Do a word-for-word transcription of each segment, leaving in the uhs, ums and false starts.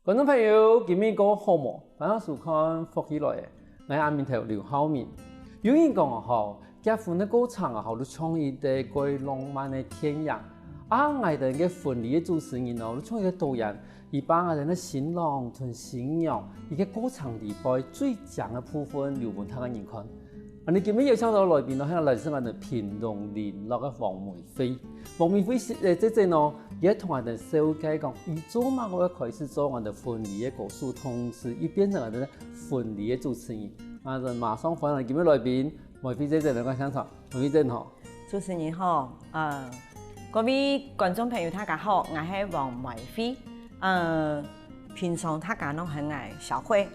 觀眾朋友，今晡日過好無？歡迎收看《福氣來了》，𠊎阿明頭劉浩明。有人講啊吼，結婚个過程啊吼，就像一個蓋浪漫个電影。啊，𠊎兜个婚禮个主持人哦，就像一個導演，佢把𠊎兜个新郎同新娘一個過程裡背最靚个部分留分大家人看。 啊，𠊎今晡日邀請到來賓呢，係來自𠊎兜屏東麟洛个黃美惠。黃美惠係，呃，姐姐呢，佢同𠊎兜紹介講，佢做麼个會開始做𠊎兜婚禮个歌手，同時又變成𠊎兜婚禮个主持人。啊，馬上歡迎今晡日來賓，美惠姐姐來到現場。美惠姐好。主持人好，呃，各位觀眾朋友大家好，𠊎係黃美惠。呃，平常大家攏喊𠊎小惠。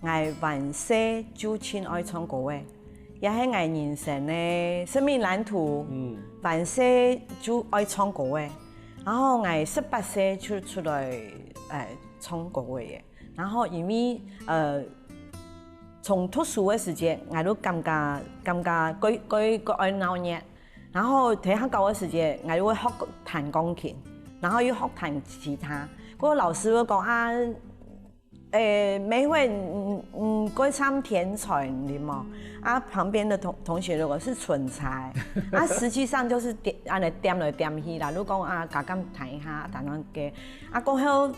𠊎還細就盡愛唱歌仔，也係𠊎人生个生命藍圖。嗯。還細就愛唱歌仔，然後𠊎十八歲就出來，呃，唱歌仔个。然後因為，呃，從讀書个時節，𠊎就感覺，感覺蓋，蓋，蓋愛鬧熱。然後在學校个時節，𠊎就會學彈鋼琴，然後又學彈吉他。該老師會講啊， 誒，美惠，嗯，嗯，蓋像天才，你知無？啊，旁邊的同，同學就講係蠢材，啊，實際上就係點，恁樣點來點去啦。就講啊，加減彈一下，彈彈个。啊，過後，誒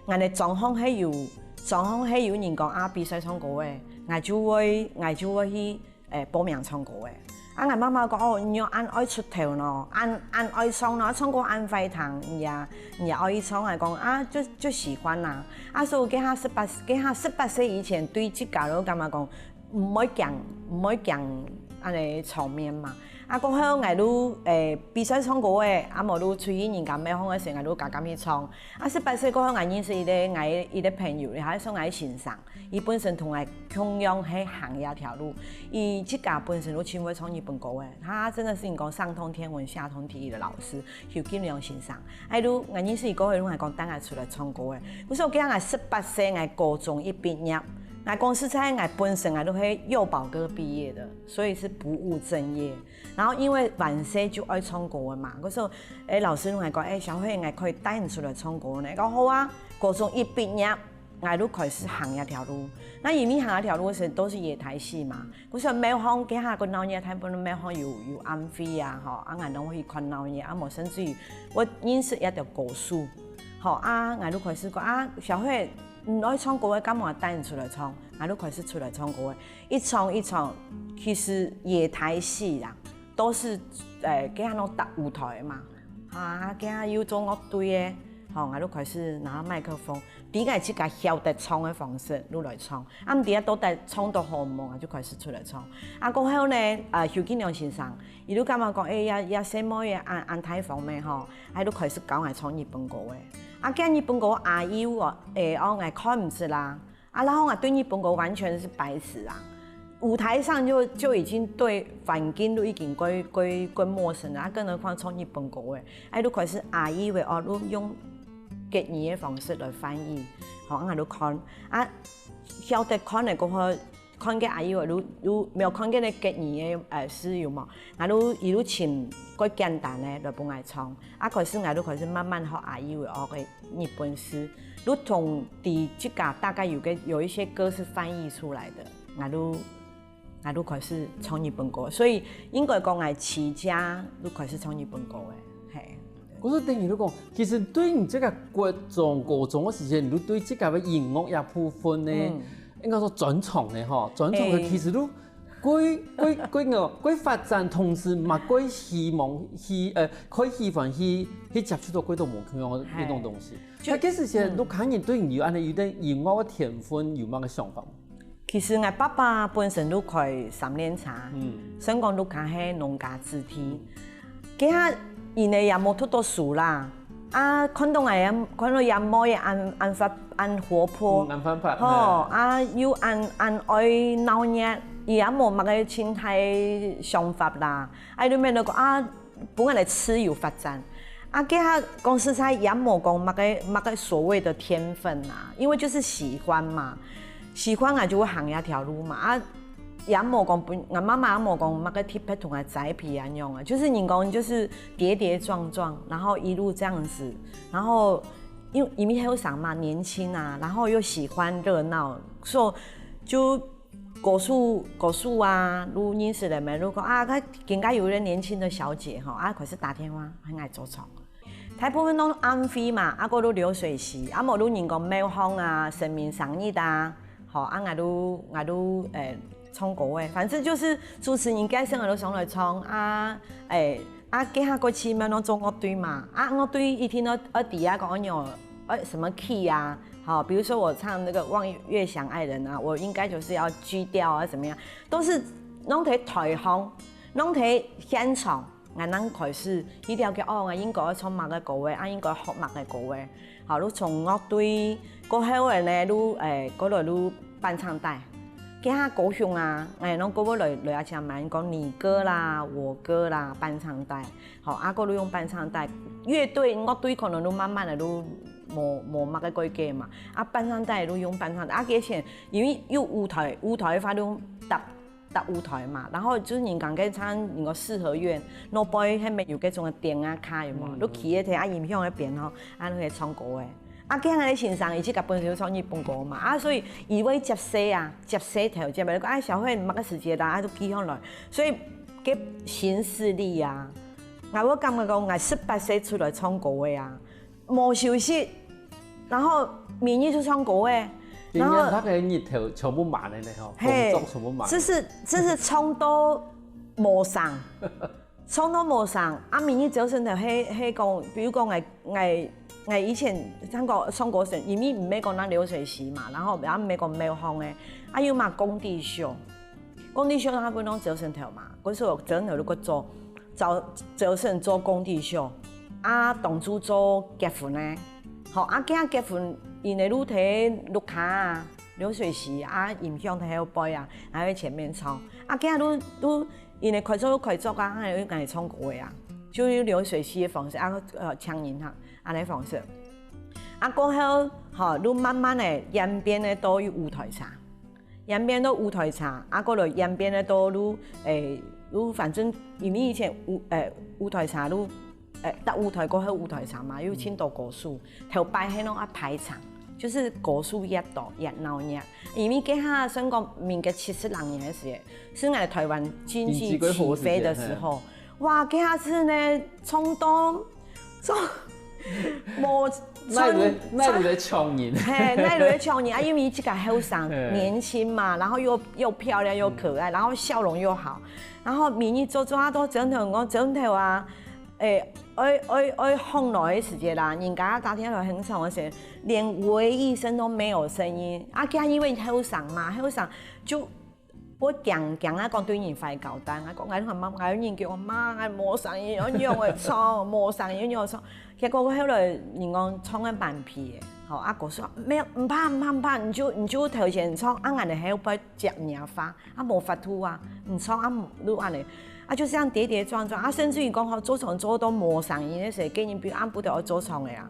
，𠊎个莊項係有，莊項係有人講啊，比賽唱歌仔，𠊎就會，𠊎就會去 誒，報名唱歌仔。啊，𠊎媽媽講，哦，你仰恁愛出頭呢，恁，恁愛唱呢，唱歌恁會聽，你也，你也愛去唱，𠊎講，啊，就，就喜歡啦。啊，所以該下十八，該下十八歲以前，對自家就感覺講，毋會驚，毋會驚恁樣場面嘛。啊，過後𠊎就，誒，比賽唱歌仔，啊，無就出去人家廟項个時，𠊎就加減去唱。 啊，十八歲過後，𠊎認識一個，𠊎一個朋友，也係算𠊎先生，佢本身同𠊎共樣係行這條路，佢自家本身就盡會唱日本歌仔，他真的是你講上通天文下通地獄的老師，邱金良先生。哎，就𠊎認識佢過後，就還講帶𠊎出來唱歌仔。故所該𠊎十八歲，𠊎高中一畢業，𠊎講實在，𠊎本身𠊎就係幼保科畢業的，所以是不務正業。 然後因為還細就愛唱歌个嘛，故所，誒，老師就還講，誒，小惠，𠊎可以帶你出來唱歌呢。講好啊，高中一畢業，𠊎就開始行這條路。該因為行這條路个時都是野台戲嘛，故所廟項該下个鬧熱，大部分廟項有，有暗會啊，吼，啊，𠊎攏會去看鬧熱，啊，無甚至於𠊎認識一條歌手，吼，啊，𠊎就開始講，啊，小惠，你愛唱歌个，敢無𠊎帶你出來唱？𠊎就開始出來唱歌个，一唱一唱，其實野台戲啦， 都是，誒，該下攏搭舞台个嘛，啊，該下又做樂隊个，吼，𠊎就開始拿麥克風，對𠊎自家曉得唱个方式就來唱，啊，毋知啊到底唱到好無，𠊎就開始出來唱。啊，過後呢，啊，邱金良先生，佢就感覺講，誒，這，這細妹仔恁，恁大方咩吼，啊，就開始教𠊎唱日本歌仔。啊，該日本歌阿姨哦，誒，哦，𠊎看毋識啦， 啊，然後𠊎對日本歌完全是白痴啊。舞台上就，就已經對環境都已經怪，怪，怪陌生了，啊，更何況唱日本歌仔，哎，就開始阿姨話哦，就用國語个方式來翻譯，吼，𠊎就看，啊，曉得看了過後，看个阿姨話，就，就無看个那國語个，呃，字有無？𠊎就，佢就盡蓋簡單个來分𠊎唱。 啊，開始𠊎就開始慢慢學阿姨話哦个日本字，就從佢自家大概有个，有一些歌是翻譯出來的，𠊎就，𠊎就開始唱日本歌，所以應該講𠊎起家就開始唱日本歌个，嘿。故所等於就講，其實對你這個國中、高中个時間，你就對這個个音樂這部分呢，嗯。應該說專長呢，吼，專長个嘿。其實就 蓋，蓋，蓋，蓋發展，同時嘛蓋希望去，呃，蓋喜歡去，去接觸到蓋多無共樣个，嘿。該種東西。就，該其實現在，嗯。屋下人對你有恁樣有點音樂个天分，有麼个想法無？其實𠊎爸爸本身就開三輪車，嗯。算講屋下係農家子弟。 該下因為也無讀到書啦，啊，看到𠊎也，看到也妹仔恁，恁發，恁活潑，嗯，恁活潑，吼，嗯。啊，又恁，恁愛鬧熱，佢也無麼个清大想法啦，啊，就變到講啊，分𠊎來自由發展。啊，該下講實在也無講麼个，麼个所謂的天分啊，因為就是喜歡嘛，喜歡啊就會行這條路嘛，啊， 也無講分，𠊎媽媽也無講麼个特別同𠊎栽培恁樣啊，就是人講就是跌跌撞撞，然後一路這樣子，然後因為因為後生嘛，年輕啊，然後又喜歡熱鬧，所以就歌手歌手啊，就認識了嘛，就講啊，佢今下有一個年輕的小姐吼，啊，開始打電話喊𠊎做唱。大部分都安徽嘛，啊，過就流水席，啊，無就人講廟方啊、神明生日啊，吼，啊，𠊎就𠊎就誒唱歌誒，反正就是主持人介紹𠊎就上來唱啊，誒。 啊，該下過去嘛，攏做樂隊嘛。啊，樂隊一定愛愛知啊，講愛用愛什麼 key 啊，好，比如說我唱那個《望月想愛人》啊，我應該就是要G調啊，怎麼樣，都是攏在台上，攏在現場，𠊎正開始去了解哦，𠊎應該愛唱麼个歌誒，啊，應該學麼个歌誒。好，就從樂隊過後呢，就誒，過來就伴唱帶。 該下高雄啊，誒，攏過過來來啊，像蠻講你歌啦、我歌啦、伴唱帶，吼，啊，過就用伴唱帶，樂隊、樂隊可能就慢慢的就無無麼个規格嘛，啊，伴唱帶就用伴唱帶，啊，而且因為有舞台，舞台的話就搭搭舞台嘛，然後就是人講該唱那個四合院，那背後面有該種的燈啊、卡有無？嗯，就企在台啊，音響那邊吼，啊，那個唱歌誒。 啊，該下个先生，佢自家本身就唱日本歌嘛，啊，所以佢會接受啊，接受頭接尾，講，哎，小慧，你麼个時節啦，啊，都寄上來。所以，該行事曆啊，𠊎會感覺講，𠊎十八歲出來唱歌个啊，無休息，然後每日就唱歌个，然後今年他个日頭全部滿了呢，吼，嘿，工作全部滿了。這是這是唱到無聲。 唱到無聲，啊，明日朝晨頭係係講，比如講𠊎𠊎𠊎以前唱歌唱歌時，因為毋係講咱流水席嘛，然後也毋係講廟方个，啊有嘛工地秀，工地秀他不能朝晨頭嘛，可是我朝晨頭如果做朝朝晨做工地秀，啊，當晝做結婚个，好，啊，今結婚，因為露台露卡啊，流水席啊，音響在後背啊，還有前面唱，啊，今露露 因為開做開做啊，還有𠊎唱歌个啊，就用流水席个方式啊，呃，請人哈，恁呢方式。啊，過後，吼，就慢慢的演變个到有舞台劇，演變到舞台劇，啊，過來演變个到就，誒，就反正因為以前舞，誒，舞台劇就，誒，搭舞台過後舞台劇嘛，有盡多歌手，頭擺係攏愛排場，就是歌手越多越鬧熱。因為該下算講民國七十零年个時， 是𠊎台灣經濟起飛个時候，哇，該下子呢，衝動，衝，無，哪有咧哪有咧搶人？嘿，哪有咧搶人啊？因為自家後生，年輕嘛，然後又又漂亮又可愛，然後笑容又好，然後明日做做啊，都真的很講真的啊，誒，愛愛愛紅來个時節啦，人家打電話來很吵个時，連喂一聲都沒有聲音啊，該因為後生嘛，後生就 𠊎驚驚啊，講對人壞交代，𠊎講𠊎同媽，𠊎有人叫𠊎媽，𠊎無聲音，𠊎仰會唱，無聲音仰會唱。結果後來人講唱个蠻皮个，吼，啊，哥說沒有，毋怕毋怕毋怕，你就你就頭前唱，啊，𠊎等後背接你个話，啊，無法度啊，你唱啊，就恁呢，啊，就這樣跌跌撞撞，啊，甚至於講吼，做場做到無聲音个時，該人比暗晡頭愛做場个啊。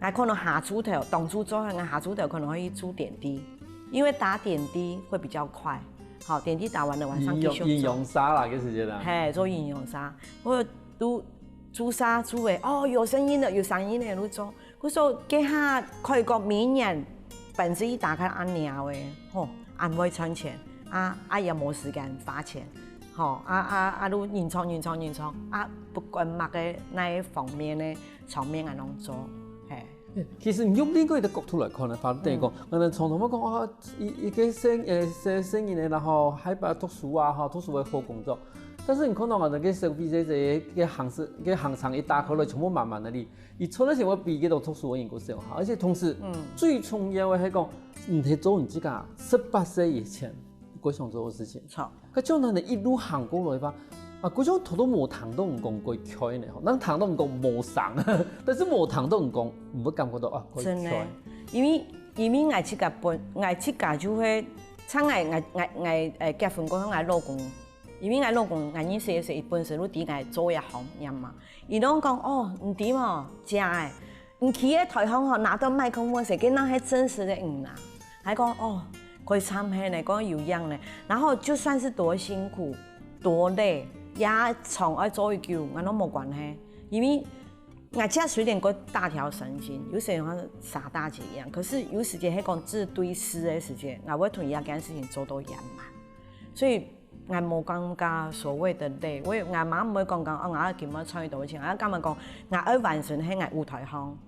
𠊎可能下晝頭，當晝做，𠊎下晝頭可能會去注點滴，因為打點滴會比較快。好，點滴打完了，晚上繼續做。陰陽，陰陽煞啦，該時節啦。嘿，做陰陽煞，或者都注射注个，哦，有聲音了，有聲音了，就做。故所該下可以講每年百分之一打開恁樣个，吼，恁會賺錢，啊啊也無時間花錢，吼，啊啊啊，就認真認真認真，啊不管麼个哪一方面呢， 場面恁樣做，嘿。其實你用另外一個角度來看个話，等於講，嗯，𠊎等常常會講啊，一一個細呃細細人呢，然後害怕讀書啊，吼，讀書會好工作。但是你看到𠊎等个小飛姐姐个行事个行程一打開來，全部滿滿个哩。佢出來先會比該種讀書个人更少哈，而且同時，嗯，最重要个係講，你得做你自家十八歲以前，你想做个事情。好。 該種人呢一路行過來吧，啊，該種頭都無聽到人講過開呢，吼，人聽到人講無聲，但是無聽到人講，毋會感覺到啊，過開。真个，因為因為𠊎自家本，𠊎自家就會，像𠊎𠊎𠊎𠊎誒結婚過後，𠊎老公，因為𠊎老公，𠊎認識个時，佢本身就知𠊎做這行業嘛，佢攏講哦，毋知無，姐誒， 你企在台上吼，拿到麥克風時，該正係真實个你啊。還講哦，可以唱片呢，講有影呢。然後就算是多辛苦、多累，也唱愛做一久，𠊎攏無關係，因為，𠊎自家雖然个大條神經，有時候像沙大姐一樣，可是有時間係講這堆事个時間，𠊎會同一件事情做到圓滿，所以𠊎無感覺所謂的累，我也，𠊎嘛毋會講講哦，𠊎今日賺幾多錢，𠊎感覺講𠊎愛完成係𠊎舞台項，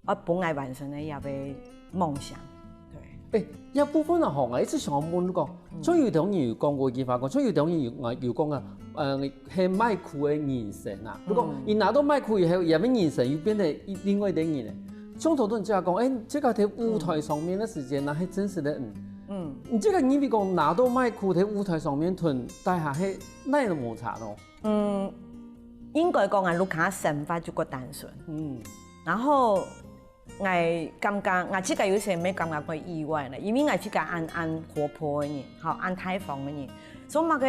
愛分𠊎完成个一個夢想，對。誒，這部分啊吼，𠊎一直想要問講，像有兜人有講過一句話講，像有兜人有有講啊，呃，係麥克个人生啊。如果你拿到麥克以後，也个人生又變成另外一個人咧。像頭先你講，誒，這個在舞台上面个時間，那係真實个，嗯，嗯，你這個認為講拿到麥克在舞台上面同大家係哪有無差咯？嗯，應該講啊，屋下生活就較單純，嗯，然後 𠊎感覺，𠊎自家有時也感覺較意外呢，因為𠊎自家恁恁活潑个人，吼，恁大方个人，所以麼个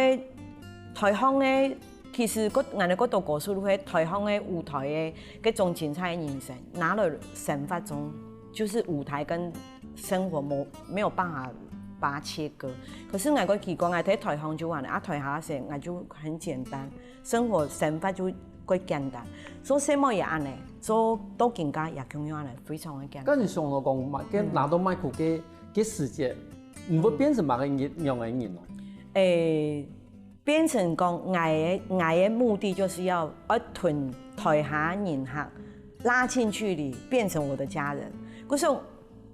台項个，其實个，𠊎个个多故事都係台項个舞台个該種精彩个人生，拿了生活中，就是舞台跟生活沒沒有辦法把它切割。可是𠊎个習慣，𠊎在台項就完了，啊台下時𠊎就很簡單。 生活生活就較簡單，做生活也恁仔，做到今下也共樣恁仔，非常个簡單。該你想到講嘛，該拿到麥克个个時節，你會變成麼个人樣个人咯？誒，變成講，𠊎个𠊎个目的就是要愛同台下人客拉近距離，變成我的家人。故所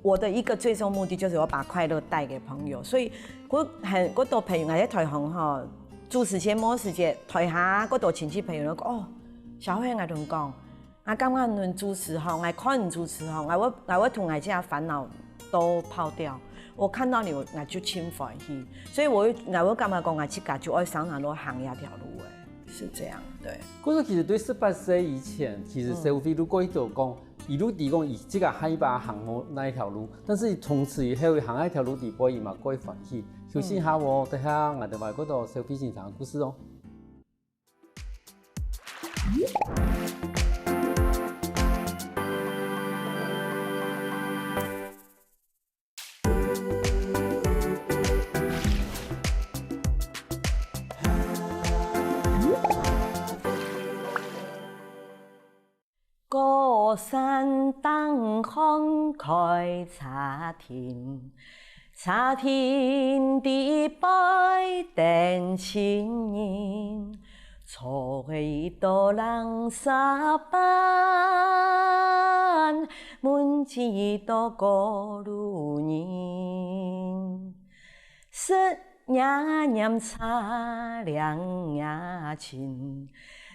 我的一個最終目的就是我把快樂帶給朋友，所以我很我都朋友，𠊎在台項吼，主持節目時節，台下个多親戚朋友都講，哦，小慧，𠊎同你講，𠊎感覺你主持吼，𠊎看你主持吼，𠊎會𠊎會同𠊎自家煩惱都拋掉，我看到你，𠊎就盡歡喜，所以我𠊎會感覺講，𠊎自家就愛常常都行這條路誒，是這樣，對。可是其實對十八歲以前，其實社會都過去都講， 佢都知講佢自家下一把行哪一條路，但是從此以後行哪一條路底背，佢嘛過歡喜。休息下哦，等下𠊎等會過到小飛先生个故事哦。 高山頂看開茶亭，茶亭底背等情人，坐个一兜人沙班，問一兜過路人。 食若拈茶涼若清，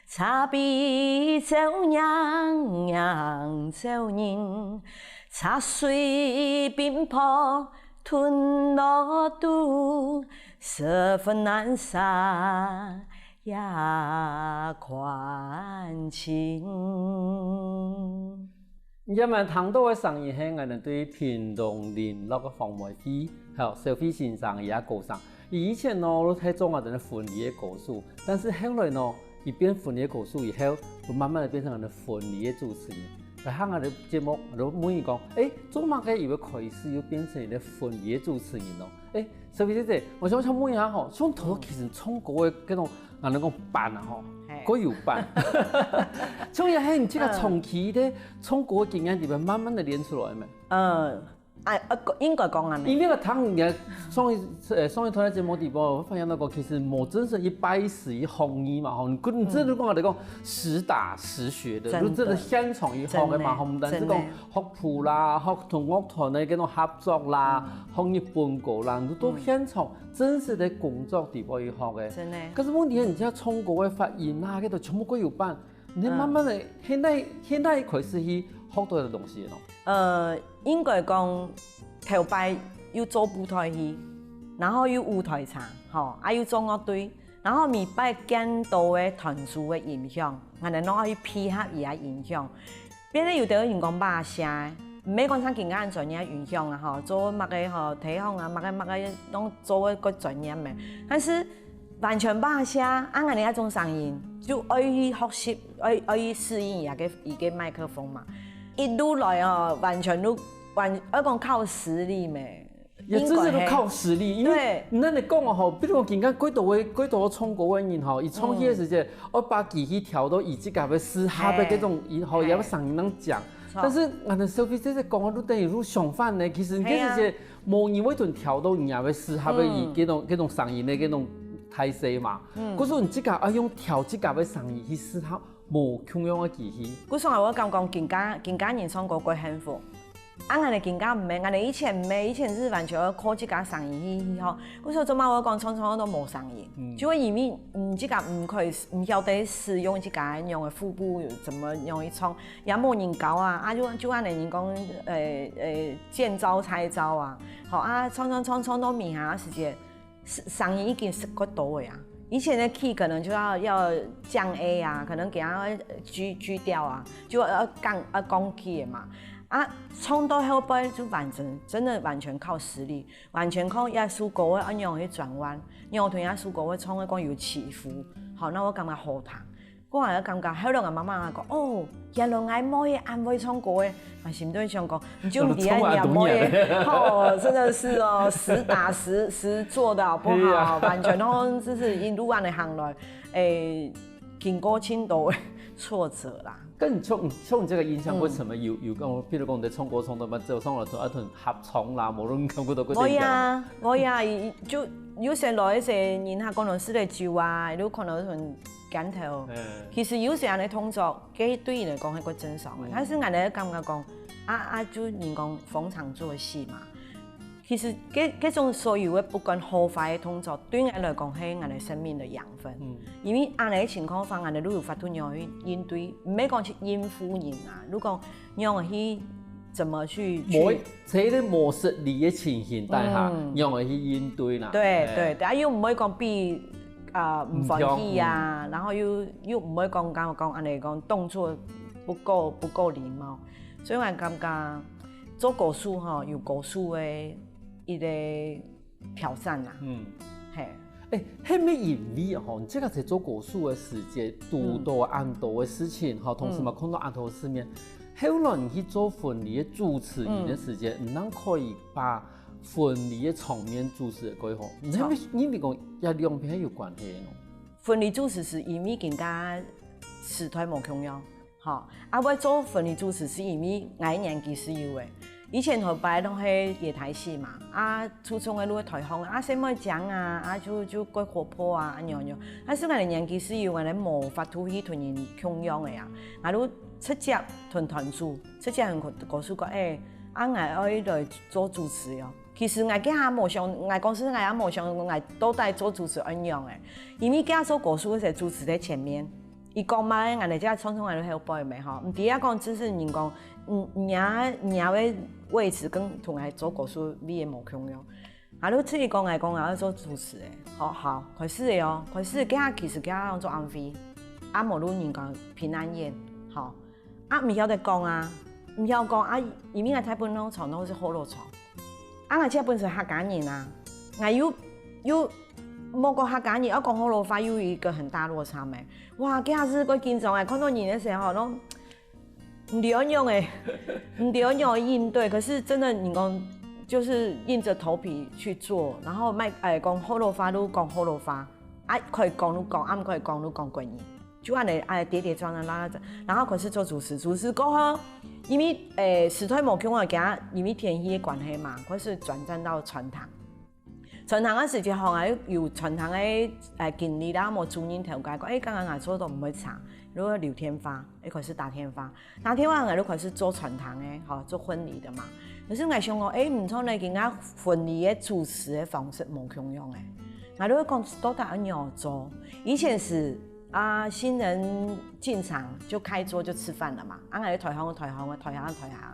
茶杯照人仰照人，茶水冰泡吞落肚，十分難捨這款情。 你這下聽到个聲音係𠊎等對屏東麟洛个黃梅惠，還有小惠先生佢个歌聲。佢以前呢，都係做𠊎等个婚禮个歌手，但是後來呢，佢變婚禮个歌手以後，就慢慢个變成𠊎等婚禮个主持人。來下𠊎等節目，𠊎就問佢講，誒，做麼个佢會開始又變成一個婚禮个主持人呢？誒，小惠姐姐，𠊎想請問一下吼，像頭其實唱歌个該種 𠊎等講伴啊吼，各有伴。所以係你這個長期个唱歌个經驗裡面慢慢个練出來个咩？嗯，啊，應該講恁仔。因為𠊎聽你个上一呃上一段个節目裡背，𠊎發現到講，其實無真正一擺係一學二嘛吼，你你真正講𠊎等講實打實學个，就真个現場一學个嘛吼，毋單止講學譜啦，學同樂團个該種合作啦，學日本歌啦，你都現場 真實个工作裡背學个。真个。可是問題係，你這唱歌个發音啊，該兜全部各有伴，你慢慢个，現在現在開始去學到个東西咯。呃，應該講頭擺有做舞台戲，然後有舞台劇，吼，啊有做樂隊，然後每擺見到个團主个音響，𠊎等攏愛去配合佢个音響。 變成有兜人講馬聲，毋係講像今下恁專業音響啊吼，做麼个吼，體育啊，麼个麼个，攏做个較專業个。但是完全馬聲，啊𠊎等該種聲音，就愛去學習，愛愛去適應佢个佢个麥克風嘛。一路來哦，完全都完，愛講靠實力咩。也真係都靠實力，因為對，你恁樣講吼，比如講今下幾多位、幾多唱歌个人吼，佢唱戲个時節，愛把佢去調到佢自家个適合个該種，佢吼，也个聲音恁樣講。但是俺个Sophie姐姐講个，就等於就相反呢。其實你這時節，無人會同調到你个適合个佢該種、該種聲音个該種態勢嘛。可是你自家愛用調自家个聲音去適合無共樣个機器。故所我感覺今下、今下人唱歌過幸福。 啊，𠊎等今下毋係，𠊎等以前毋係，以前係完全靠自家聲音去，去吼。故所做麼个會講唱唱都無聲音，就會因為，嗯，自家毋可以，毋曉得使用自家个樣个腹部有怎麼樣去唱，也無人教啊，啊，就、就恁樣人講，呃，呃，見招拆招啊，吼啊，唱唱唱唱到尾下時節， 聲、聲音已經係較多个啊。以前个key可能就要、要降A啊，可能給它G、G調啊，就要降、要降key个嘛。啊，唱到後背就完全、真的完全靠實力，完全靠這首歌个恁樣去轉彎，然後同這首歌个唱个講有起伏，好，那我感覺好聽。 我也感覺，後來𠊎媽媽講，哦，原來𠊎妹仔恁會唱歌个，𠊎心裡想講，你就毋知啊，你妹仔，吼，真的是哦，實打實、實做的好不好？完全都就是一路恁樣行來，誒，經過盡多个挫折啦。跟你從、從你這個印象，為什麼有、有講，譬如講你在唱歌唱到麼，走上來同、啊，同合唱啦，無論看過到个電影。無呀，無呀，就有些來一些人，他可能食了酒啊，有可能很 鏡頭。其實有時恁樣个動作，該對佢來講係較正常个。但是𠊎等感覺講，啊，啊，就人講逢場作戲嘛。其實該、該種所有个不管好壞个動作，對𠊎來講係𠊎等生命个養分。因為恁樣个情況下，𠊎等就有法度仰去應對，毋係講去應付人啊。如果仰去怎麼去、去無，在這無實力个情形底下，仰會去應對啦。對，對，對，啊，又毋會講比，啊，毋歡喜啊，然後又、又毋會講、講、講恁樣講動作不夠、不夠禮貌，所以𠊎感覺做歌手吼，有歌手个一個挑戰啦。嗯，嘿。誒，係毋係因為吼，你這個在做歌手个時節，堵到恁多个事情吼，同時嘛看到恁多个世面，後來你去做婚禮个主持人个時節，你正可以把婚禮个場面主持个過好。你係毋係認為講這兩片係有關係个呢？婚禮主持係因為今下時代無共樣， 吼，啊，𠊎做婚禮主持係因為𠊎年紀係有个，以前頭擺攏係野台戲嘛，啊，初中个就在台上啊，細妹仔啊，啊，就、就較活潑啊，恁樣恁樣。但是𠊎年紀係有个，𠊎無法度去同人共樣个啊，𠊎就直接同團主，直接同歌手講，誒，啊，𠊎愛來做主持哦。其實𠊎這下無想，𠊎講實在，𠊎也無想講𠊎到底做主持恁樣个，因為這下做歌手个時主持在前面。 佢講嘛，𠊎等這唱唱𠊎等後背咩吼，毋知啊講，只是人講，嗯，你啊，你啊个位置跟同𠊎做歌手位个無共樣。啊，就自己講，𠊎講𠊎愛做主持个，好，好，開始个哦，開始，這下其實這下做安徽，啊，無論人講平安夜，吼，啊，毋曉得講啊，毋曉講啊，因為𠊎大部分攏唱攏係河洛腔。 啊，𠊎這本身客家人啊，𠊎又、又無講客家人，愛講河洛話又有一個很大落差咩。哇，這下係過緊張欸，看到人个時候，攏毋知仰仔欸，毋知仰仔應對。可是真的，你講，就是硬著頭皮去做，然後賣，哎，講河洛話就講河洛話，啊，可以講就講，啊，毋可以講就講國語。 就恁仔，哎，跌跌撞撞啦，然後開始做主持，主持過後，因為，誒，時代無共樣，今因為天氣个關係嘛，開始轉戰到餐廳。餐廳个時節吼，𠊎有餐廳个，誒，經理啦，無主人頭家講，誒，剛剛𠊎做到毋會差，如果留電話，誒，開始打電話，打電話𠊎就開始做餐廳个，吼，做婚禮个嘛。可是𠊎想講，誒，毋錯呢，今下婚禮个主持个方式無共樣欸，𠊎就會講到底愛仰做？以前係 啊，新人進場就開桌就吃飯了嘛，啊，𠊎就台上台下，台下台下。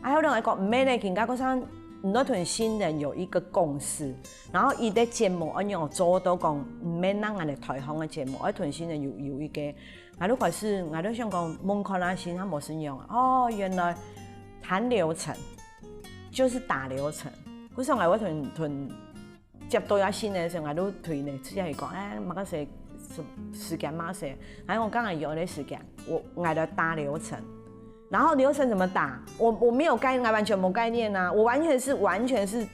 啊，後來𠊎講，毋係呢，今下个時節，你愛同新人有一個共識，然後佢个節目愛仰做到講，毋免讓𠊎等台上个節目，愛同新人有、有一個，𠊎就開始，𠊎就想講，問看啊，先生無信仰啊，哦，原來談流程就是打流程，為什麼𠊎會同、同 接到這新人个時候，𠊎就對呢，直接去講，哎，麼个時、時、時間麼个時，還有我剛剛有那時間，我，𠊎來打流程，然後流程怎麼打？我、我沒有概念，完全沒概念啊！我完全是、完全是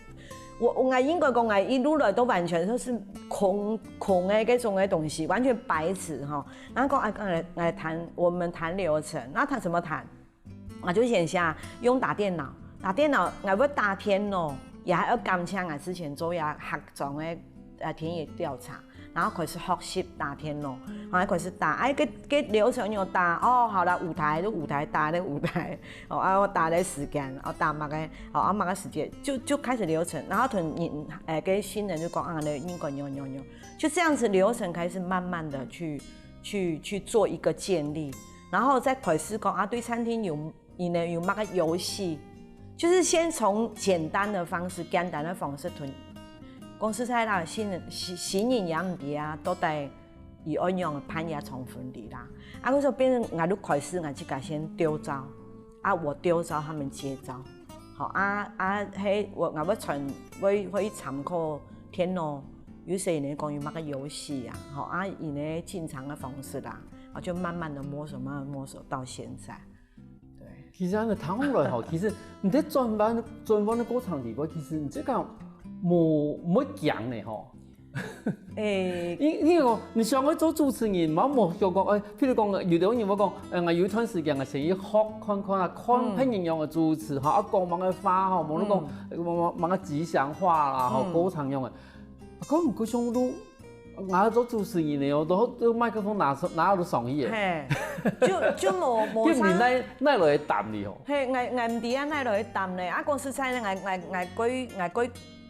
我我应该讲，我一路来都完全就是空空的这种的东西，完全白纸哈。然后讲啊，刚才来谈，我们谈流程，那谈什么谈？我就先下用打电脑，打电脑，我要打天哦，也还要感谢我之前做呀客庄的呃田野调查，然后开始学习打天哦，然后开始打，哎，个个流程有打哦，好了，舞台就舞台打的舞台，哦啊，我打的时间，哦打么个，哦啊么个时间，就就开始流程，然后同人，哎，跟新人就讲啊，那应该有有有，就这样子流程开始慢慢的去去去做一个建立，然后再开始讲啊，对餐厅有因为有么个游戏，就是先从简单的方式、简单的方式同公司在啦，新人新新人也唔知啊，到底以后用个办也从分离啦。啊，我说变成我就开始我自家先丢招，啊，我丢招他们接招。好啊啊，嘿，我我会传会会参考天咯，有些人讲有那个游戏啊，好啊，以呢进场的方式啦，啊，就慢慢的摸索，慢慢摸索到现在。对，其实安尼谈下来吼，其实你在转弯转弯的过程里边，其实你这个无无会僵呢吼。诶，因因为哦，你想要做主持人，嘛无想讲，诶，譬如讲，有的人会讲，诶，我有一段时间啊，想要学看看啊，看别人样的主持哈，啊，讲么个话哈，无论讲么么个吉祥话啦，吼，歌唱样的，啊，讲毋过想路。 拿做主持人呢，我都都麦克风拿出拿到上去耶。嘿，就就无无因为你啥，那那落去担哩吼。嘿，我我毋知啊，哪落去担呢？啊，讲实在呢，我我我过我过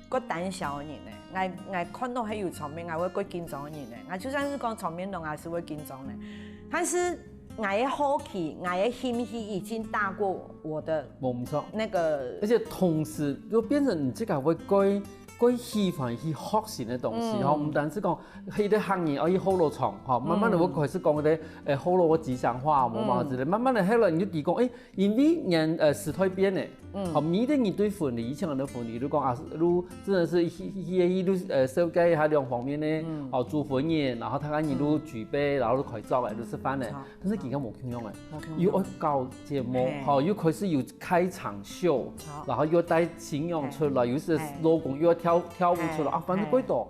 过胆小的人呢，我我看到迄有场面，我会过紧张的人呢。我就算是讲场面中，还是会紧张的。但是我的好奇，我的兴趣已经大过我的没错。那个而且同时又变成你自家会过过喜欢去学新的东西哈，毋单是讲迄个行业而去好罗唱哈，慢慢的我开始讲个诶好罗个吉祥话，无嘛之类，慢慢的后来你就提供诶，因为年呃时代变咧，好，每个人对婚礼以前个婚礼，如果啊，如真的是去去去如呃了解一下两方面呢，哦，主婚姻，然后他跟你如举杯，然后就开始做来就吃饭咧，但是而家无共样诶，又要搞节目，好，又开始有。 开场秀，然后又带新娘出来，又是老公又要跳跳舞出来啊，反正贵多。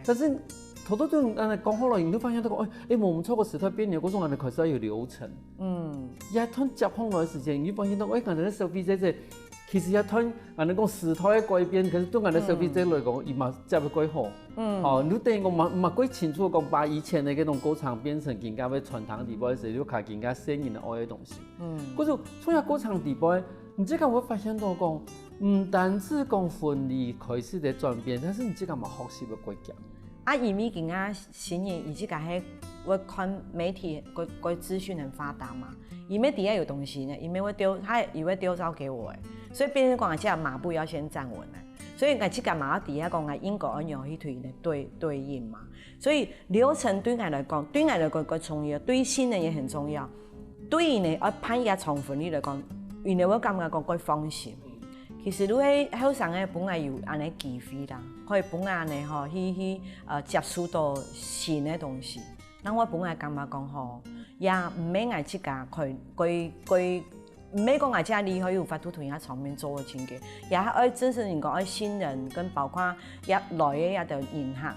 但是头头都安尼讲好了，你就发现到讲，哎，哎，我们错过时代变牛，过种安尼开始要有流程。嗯，也段接上来的时间，你就发现到，哎，可能消费者这其实也段，可能讲时代的改变，可是对俺的消费者来讲，伊嘛接不过好。嗯，哦，你等于讲嘛嘛过清楚讲把以前的那种歌唱变成更加要传统地方的时候，就看更加先进的爱的东西。 嗯，可是从个过程底背，你自家会发现到讲，毋单止讲婚礼开始在转变，但是你自家嘛学习个过程。啊，因为今仔新人，伊自家迄我看媒体个个资讯很发达嘛，伊面底下有东西呢，伊面会丢，他也会丢招给我哎，所以变成讲，现在马步要先站稳了，所以我自家嘛要底下讲啊，英国按样去推呢对对应嘛，所以流程对我来讲，对我来讲个重要，对于新人也很重要。 对于呢，啊，办一个场婚礼来讲，因为我感觉讲过放心。其实你係後生个本來有安尼機會啦，可以本來呢吼，去去呃接觸到新个東西。那我本來感覺講吼，也毋免愛自家開開開，毋免講愛自家厲害有法度同人家場面做个情節，也愛真實人講愛新人跟包括也來个也个人客，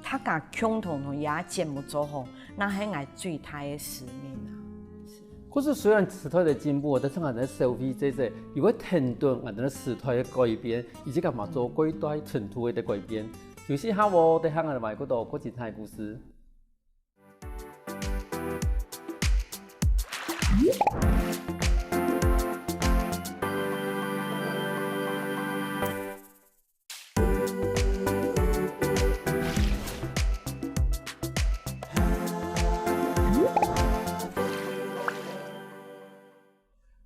大家共同同也節目做好，那係愛最大个使命啊。 可是虽然时代的进步，但是俺的消费者者也会停顿俺的时代的改变，以及干嘛做过一代程度的改变。休息下哦，等下俺来买个多国际台故事。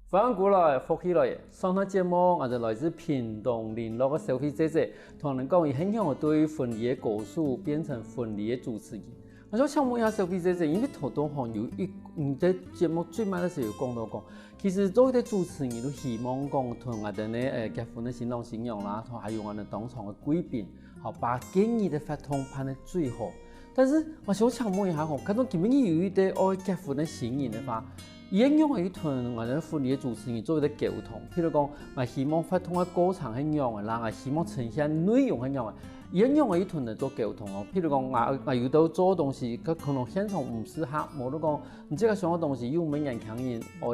歡迎過來，福氣來了！上段節目，𠊎兜來自屏東麟洛个消費者者，同𠊎兜講佢係仰般對婚禮个歌手變成婚禮个主持人。𠊎想請問一下消費者者，因為頭頭吼有一你在節目最尾个時候有講到講，其實做一個主持人都希望講同𠊎兜呢誒結婚个新郎新娘啦，同還有𠊎兜當場个貴賓，好把建議个活動辦得最好。 但是𠊎想請問一下吼，假如今晡日有一對愛結婚个新人个話，佢仰仔去同𠊎兜婚禮个主持人做一個溝通，譬如講，𠊎希望活動个過程係仰仔啦，𠊎希望呈現內容係仰仔，佢仰仔去同佢做溝通哦。譬如講，𠊎𠊎有兜做个東西，佢可能現場毋適合，無就講你這個想个東西又毋係年輕人愛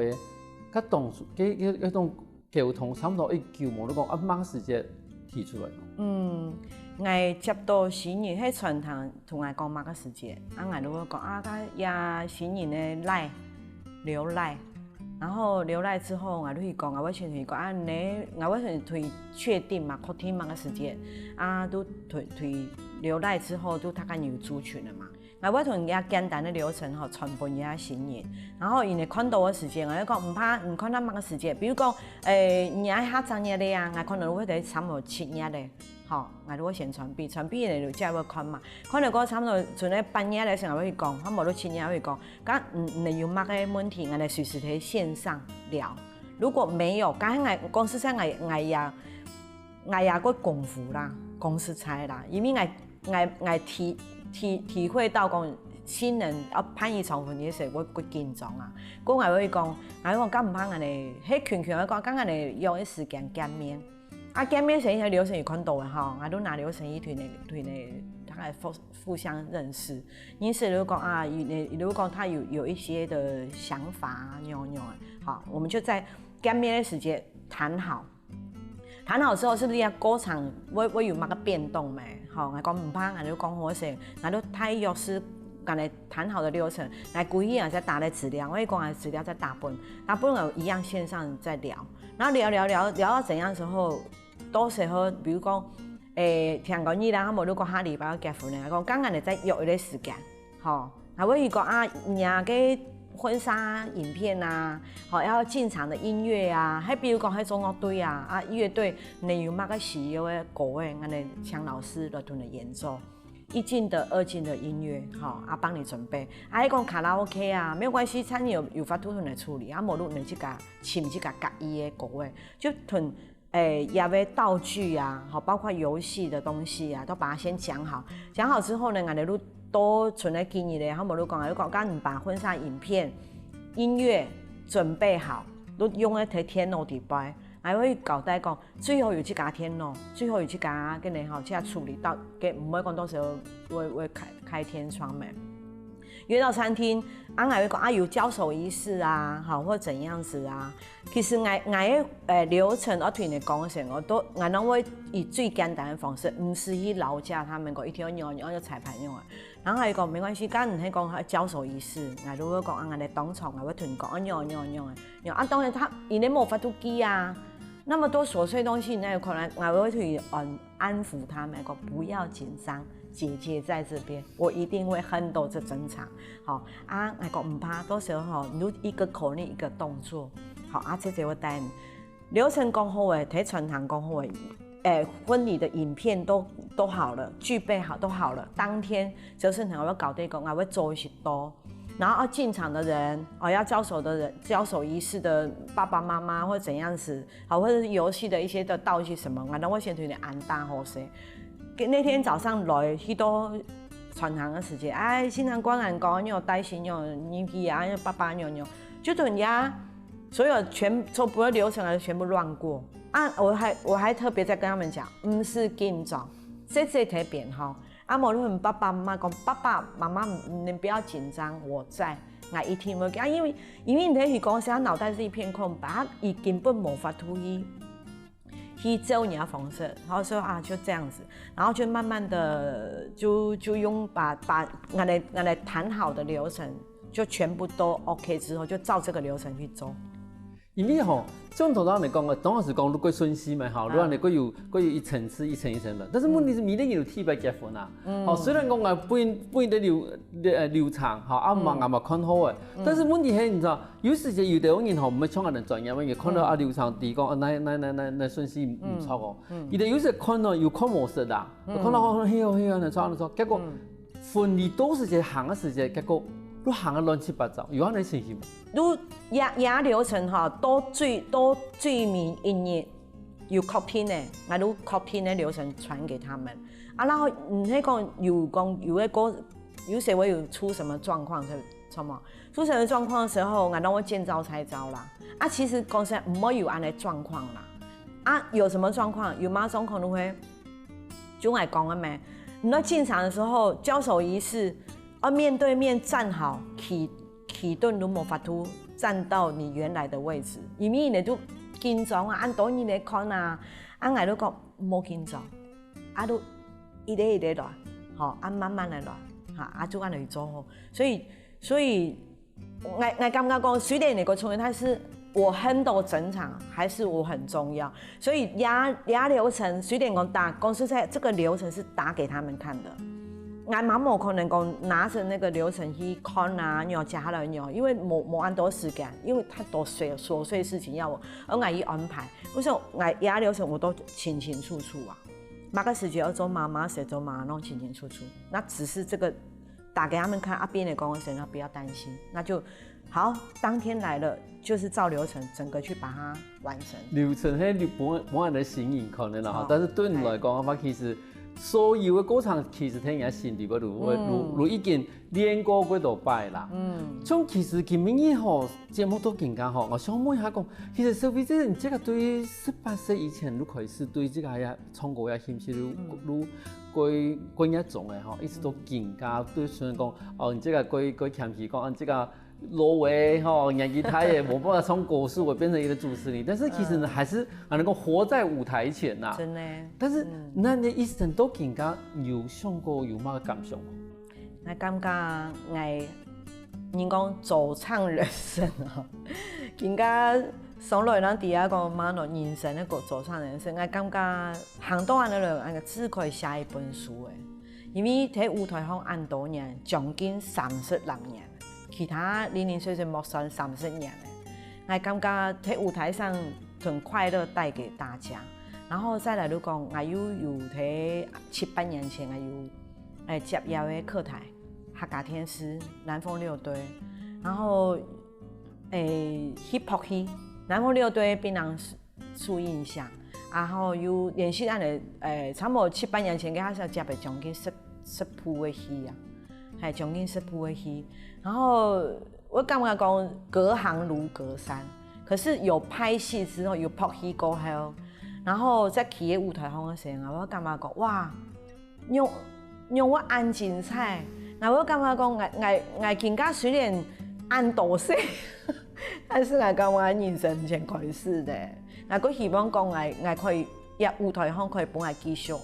个，佢當初該該該種溝通差不多幾久，無就講啊麼个時節提出來。嗯，𠊎接到新人，係傳統同𠊎講麼个時節，啊𠊎就會講啊，該這新人个LINE，留LINE。然後留LINE之後，𠊎就去講，𠊎會先同佢講啊，你，𠊎會先同佢確定嘛，確定麼个時節，啊都同同佢留LINE之後，就大概有族群了嘛。𠊎會同佢簡單个流程吼，傳分佢新人。然後佢等看到个時節，𠊎會講，毋怕，你看到麼个時節，比如講，誒，你愛下隻月个啊，𠊎可能會得差不多七月个。 吼，𠊎就會先傳俾，傳俾佢等就會看嘛。看了過差不多，像該八月个時候，𠊎會講，啊無就七月會講，該你你有麼个問題，𠊎等隨時在線上聊。如果沒有，該𠊎講實在，𠊎𠊎也𠊎也過功夫啦，講實在啦，因為𠊎𠊎𠊎體體體會到講新人要辦一場婚禮个時候，會會緊張啊。過𠊎會講，𠊎會講，該毋怕𠊎等，係強強會講，該𠊎等約一時間見面。 啊，見面時个流程有看到个吼，𠊎都拿流程一推呢，推呢，大概互互相認識。認識就講啊，有呢，就講他有有一些的想法啊，樣樣啊。好，我們就在見面的時間談好。談好之後，是不是要過程會會有麼个變動咩？吼，𠊎講毋怕，𠊎就講好勢，𠊎就大約是剛才談好的流程，來歸一啊，再打來資料，𠊎講啊資料再打分，打分了一樣線上再聊。 然後聊聊聊聊到怎樣時候，到時候比如講，誒，聽講你啦，他們如果下禮拜要結婚了，講剛剛你再約一個時間，吼，還會講啊，你啊个婚紗影片啊，吼，要進場的音樂啊，還比如講還中樂隊啊，啊樂隊你有麼个需要的歌誒，𠊎等請老師來同你演奏。 一進的、二進的音樂，吼，啊幫你準備。啊，還講卡拉OK啊，沒有關係，餐廳有有法度同你處理，啊，無論你自家請自家合意的歌誒，就同誒這個道具啊，吼，包括遊戲的東西啊，都把它先講好。講好之後呢，𠊎等就多存了幾日咧，他們就講，就講，該你把婚紗影片、音樂準備好，都用在電腦底背，還會交代講， 最好有自家電腦，最好有自家个呢吼，自家處理到，个毋會講到時候會會開開天窗門。約到餐廳，啊，𠊎會講啊，有交手儀式啊，好或怎樣子啊。其實𠊎𠊎个呃流程，我同你講个時，我都𠊎攏會以最簡單的方式，毋使去勞駕他們講一定要仰仰要裁判樣啊。 然後還有講，沒關係，剛剛你還講還交手儀式，𠊎就會講啊，𠊎來當場，𠊎會同你講，啊，仰仰仰仰，啊，當然他，因為無法度記啊，那麼多瑣碎東西，那有可能，𠊎會去安安撫他們，講不要緊張，姐姐在這邊，我一定會handle這整場，好啊，𠊎講毋怕，到時候吼，你就一個口令一個動作，好啊，姐姐會帶你。 流程講好誒，在餐廳講好誒，誒，婚禮的影片都都好了，具備好都好了。當天就是你要交代講，𠊎會做一些多，然後要進場的人，哦，要交手的人，交手儀式的爸爸媽媽或怎樣子，好，或者是遊戲的一些的道具什麼，𠊎都會先同你安搭好勢。那天早上來，去到餐廳的時間，哎，新郎官人講，你有帶新娘，你去啊，爸爸娘娘，就同人家 所有全全部的流程啊，全部亂過啊！我還我還特別再跟他們講，毋使緊張，姐姐在邊吼。啊，無論爸爸媽媽講，爸爸媽媽，你們不要緊張，我在，𠊎一定會啊，因為因為你在去講，他腦袋是一片空白，他已經根本無法度去去照你的方式，然後說啊就這樣子，然後就慢慢的就就用把把原來原來談好的流程 就全部都OK之後，就照這個流程去做。因為吼，像頭先你講个，當然係講如果順序嘛，吼，如果你過有過有一層次、一層一層的，但是問題是每個人有特別結婚啊。哦，雖然講啊，不一不一定流呃流程，吼，啊嘛啊嘛看好誒，但是問題係你知道，有時節有的人吼，毋係像恁專業个，看到啊流程，第一講啊，那那那那那順序毋錯哦，有的有時看到有看無識啊，看到哦，嘿哦嘿哦，那錯那錯，結果 婚禮到時節行个時節，結果都行个亂七八糟，有恁樣情形無？都壓壓流程哈，都最都最尾一日有確定个，𠊎都確定个流程傳給他們。啊，然後你那個有講有个歌，有些會有出什麼狀況，是不是？什麼？出什麼狀況的時候，𠊎都會見招拆招啦。啊，其實講實在，毋會有恁樣狀況啦。啊，有什麼狀況，有麼狀況都會，就𠊎講个咩？你到進場的時候，交手儀式，要面對面站好，企企頓都無法度站到你原來的位置，因為你就緊張啊，恁多人來看啊，啊，𠊎就講無緊張，啊，就一個一個來，吼，啊，慢慢的來，哈，啊，就恁樣去做好。所以，所以，𠊎，𠊎感覺講，雖然你个重要，但是我handle整場還是我很重要。所以壓壓流程，雖然講打，公司在這個流程是打給他們看的。𠊎嘛無可能講拿著那個流程去看啊，然後接下來然後，因為無無恁多時間，因為太多瑣瑣碎事情要我，而𠊎去安排。我想𠊎壓流程我都清清楚楚啊，麼个時間要做麼，麼个時間做麼，弄清清楚楚。那只是這個打給他們看，啊，別人講的時候，不要擔心，那就好，當天來了，就是照流程整個去把它完成。流程係你本本來的形影可能啦，哈，哦，但是對你來講的話，其實所有的過程其實在你的心裡邊，如如如已經練過幾多擺啦。嗯，像其實今晡日吼，節目都更加吼，我想問一下講，其實小飛姐，你這個對十八歲以前就開始對這個呀唱歌呀興趣就就過過熱衷的吼，一直都更加對，雖然講哦，你這個過過謙虛講，啊，這個 老的吼，年紀大的，無辦法從歌手變成一個主持人，但是其實呢，還是還能夠活在舞台前呐。真的。但是，那你一生都更加有想過有麼个感想無？𠊎感覺𠊎，人講走唱人生哦，更加上來人底下講嘛，喏，人生个走唱人生，𠊎感覺行到恁樣了，𠊎个只可以寫一本書誒。 因為在舞台上恁多年，將近三十零年，其他零零碎碎莫算三十年了。𠊎感覺在舞台上同快樂帶給大家。然後再來就講，𠊎又有在七八年前，𠊎有，誒，接邀个客台，客家電視、南風六堆，然後，誒，去拍戲，南風六堆檳榔 受影響，然後又連續恁樣，誒，差不多七八年前，佢開始接了將近十十部个戲啊，還將近十部个戲。然後我感覺講隔行如隔山，可是有拍戲之後，有拍戲過後，然後在企在舞台上个時候，我感覺講哇， 讓讓𠊎恁精彩。𠊎會感覺講，𠊎𠊎𠊎今下雖然恁多歲，但是𠊎感覺𠊎人生正開始咧。𠊎閣希望講，𠊎𠊎可以在舞台上可以分𠊎繼續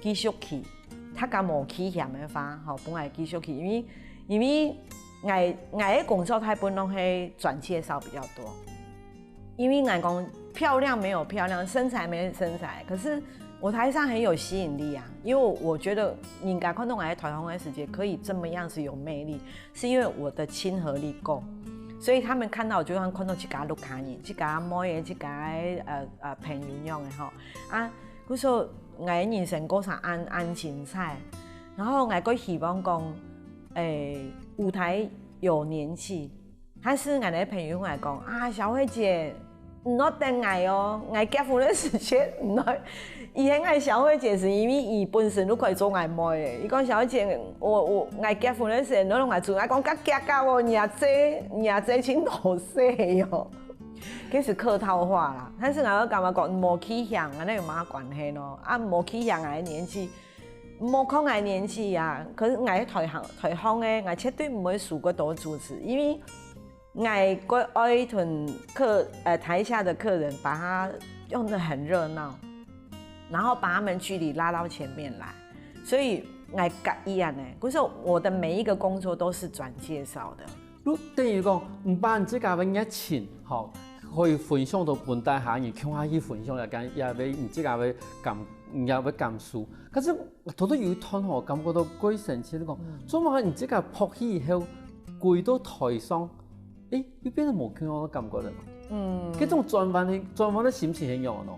繼續去，大家無棄嫌个話，吼，分𠊎繼續去，因為因為𠊎𠊎个工作大部分攏係轉介紹比較多。 因為𠊎講漂亮沒有漂亮，身材沒身材，可是舞台上很有吸引力啊。因為我覺得人家看到𠊎在台上个時節可以這麼樣子有魅力，是因為我的親和力夠，所以他們看到我就像看到自家屋下人、自家妹仔、自家个呃呃朋友樣个吼。啊，故所𠊎人生過程恁恁精彩，然後𠊎閣希望講，誒，舞台有年紀， 但是𠊎个朋友來講啊，小慧姐，毋好等𠊎哦，𠊎結婚个時節毋好。以前𠊎小慧姐是因為佢本身就可以做𠊎妹仔，佢講小慧姐，我我𠊎結婚个時節，你攏愛做，𠊎講該遽遽哦，你阿姐你阿姐真老歲哦。這是客套話啦，但是𠊎會感覺講無棄嫌，恁樣有麼个關係咯？啊，無棄嫌𠊎个年紀， 無看𠊎年紀啊，可是𠊎台行台行个，𠊎絕對毋會輸過多主持，因為𠊎過愛同客呃台下的客人把他用得很熱鬧，然後把他們距離拉到前面來，所以𠊎佮意恁樣，可是我的每一個工作都是轉介紹的。 就等於講，毋單自家个熱情，吼，可以分享到分大家人共下去分享，也感也為你自家个感也个感受。可是頭頭有一段吼，感覺到過神奇，你講，做麼你自家拍戲以後，歸到台上，誒，又變成無共樣个感覺了嘛？嗯，這種轉換个轉換个心情係仰般呢？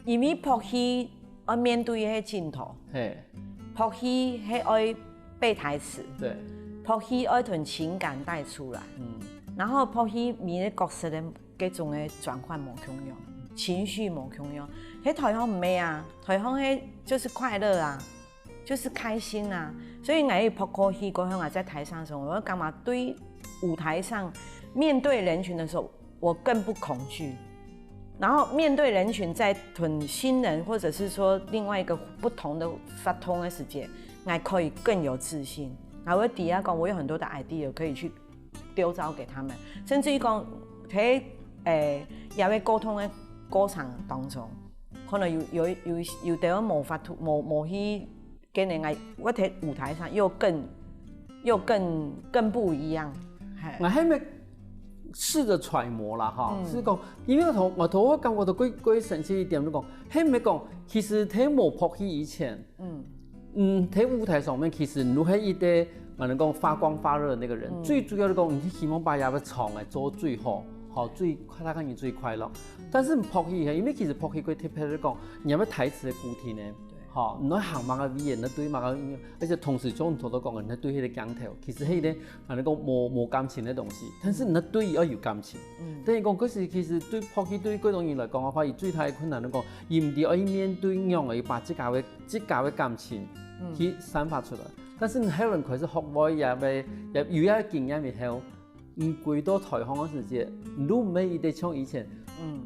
因為拍戲愛面對个鏡頭，嘿，拍戲係愛背台詞，對，拍戲愛同情感帶出來，嗯，然後拍戲每個角色个各種个轉換無共樣，情緒無共樣。在台上毋係啊，台上个就是快樂啊，就是開心啊。所以𠊎一拍過戲過後，𠊎在台上的時候，我會感覺對舞台上面對人群的時候，我更不恐懼。然後面對人群，在同新人或者是說另外一個不同的互動的時間，𠊎可以更有自信。𠊎會知講，我有很多的 idea 可以去丟招給他們，甚至於講，在誒，也會溝通的過程當中，可能有有有有的無法度，無無去跟人家，我在舞台上又更又更更不一樣。我還沒試著揣摩啦哈，嗯、是講，因為我頭我頭我感覺到最最神奇一點，就講，還沒講，其實在無拍戲以前，嗯。嗯，在舞台上面，其實你係一個，可能講發光發熱的那個人。嗯、最主要的講，你希望把這個場誒做最好，好最大家人最快樂。但是你拍戲，因為其實拍戲過特別的講，你有沒有台詞的固定呢？好，你要行麼个語言，你對麼个音樂，而且同時像你頭頭講的，你對那個鏡頭，其實那個，可能講無無感情的東西，但是你對要有感情。 等於講，可是其實對拍戲對廣東人來講个話，佢最大个困難就講，佢毋知愛面對仰仔把自家个自家个感情去散發出來。但是你後來開始學會也也有一個經驗以後，你歸到台上个時節，你都毋係一個像以前，嗯，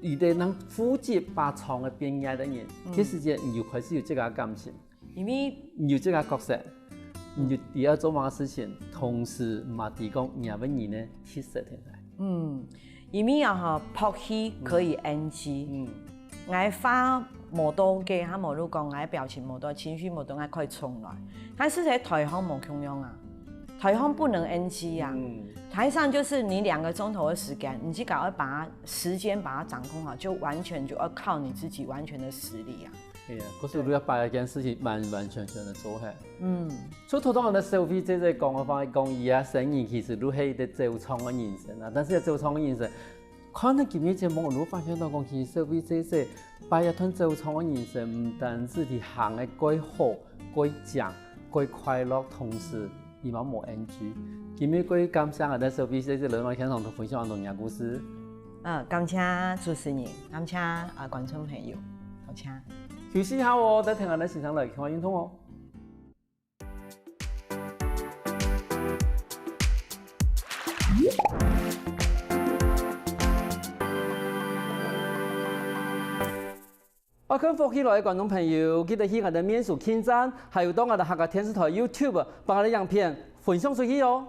一個能負責把場个邊緣个人，這時節你就開始有自家个感情。 因為你有這個角色，你就知愛做麼个事情，同時嘛知講你个人呢特色在哪。嗯，因為啊哈，拍戲可以NG，嗯，𠊎話無到个，還無如講，𠊎表情無到，情緒無到，𠊎可以重來。但是在台上無共樣啊，台上不能NG啊。嗯，台上就是你兩個鐘頭的時間，你自家要把它時間把它掌控好，就完全就要靠你自己完全的實力啊。 哎呀，可是你要把一件事情完完全全的做好。嗯，就頭頭个小飛姐姐講个話，講佢啊，生意其實都係一個走場个人生啊，但是走場个人生，看到今日節目，你會發現到講，其實小飛姐姐把一段走場个人生，毋單止佢行个過好、過靚、過快樂，同時 佢嘛無NG。今日過感謝𠊎兜小飛姐姐來到現場同分享恁多个故事。嗯，感謝主持人，感謝啊觀眾朋友，感謝。休息下哦，再聽𠊎兜先生來健康運動哦。 愛看福氣來个觀眾朋友，記得去𠊎兜面書網站，還有到𠊎兜客家電視台YouTube，把𠊎兜影片分享出去哦。